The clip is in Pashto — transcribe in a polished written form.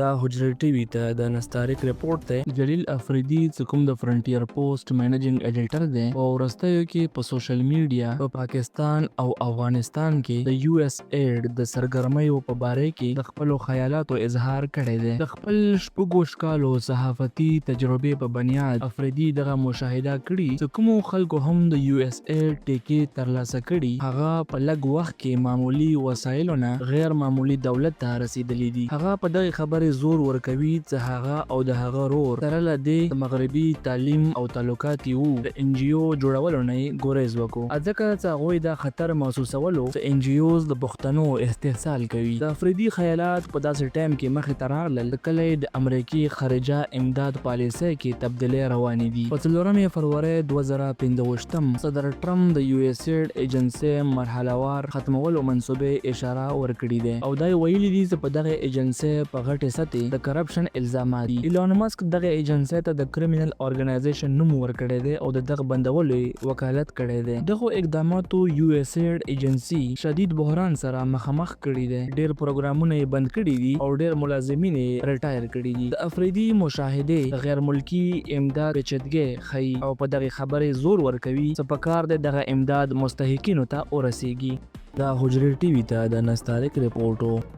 دا حجرې ټي وي ته د انس طارق رپورټ دی. جلیل افریدي چې کوم د فرنټیر پوسټ منیجنګ ایډیټر دی، په وروستیو کې په سوشل میډیا په پاکستان او افغانستان کې د یو ایس ایډ د سرګرمیو په باره کې د خپلو خیالاتو اظهار کړی دی. د خپل شپږوش کالو صحافتي تجربې په بنیاد افریدي دغه مشاهده کړي چې کومو خلکو هم د یو ایس ایډ ټیکې ترلاسه کړي، هغه په لږ وخت کې معمولي وسایلو نه غیر معمولي دولت ته رسیدلي دي. هغه په دغې خبرې زور ورکوي څه هغه او د هغه رور سره له دې څه مغربي تعلیم او تعلقات یې وو، د این جي او جوړولو نه یې ګریز وکړو ځکه څه هغوی دا خطر محسوسولو څه این جي اوز د پښتنو استحصال کوي. د افریدي خیالات په داسې ټایم کې مخې ته راغلل څه کله یې د امریکې خارجه امداد پالیسۍ کې تبدیلۍ روانې دي. په څلورمې فرورۍ 2025 صدر ټرمپ د یو ایس ایډ ایجنسۍ مرحله وار ختمولو منصوبې اشاره ورکړې ده او دا یې ویلي دي چې په دغې ایجنسۍ په غټې سطحې د کرپشن الزامات دي. ایلون مسک دغې ایجنسۍ ته د کریمینل ارګنایزیشن نوم ورکړی دی او د دغه بندولو یې وکالت کړی دی. دغو اقداماتو یو ایس ایډ ایجنسي شدید بحران سره مخامخ کړې ده، ډېر پروګرامونه یې بند کړي دي او ډېر ملازمین یې ریټایر کړي دي. د افریدي مشاهدې د غیرملکي امداد پیچدګۍ ښيي او په دغې خبرې زور ورکوي څه په کار دی دغه امداد مستحقینو ته ورسېږي. دا حجرې ټي وي ته د انس طارق رپورټ و.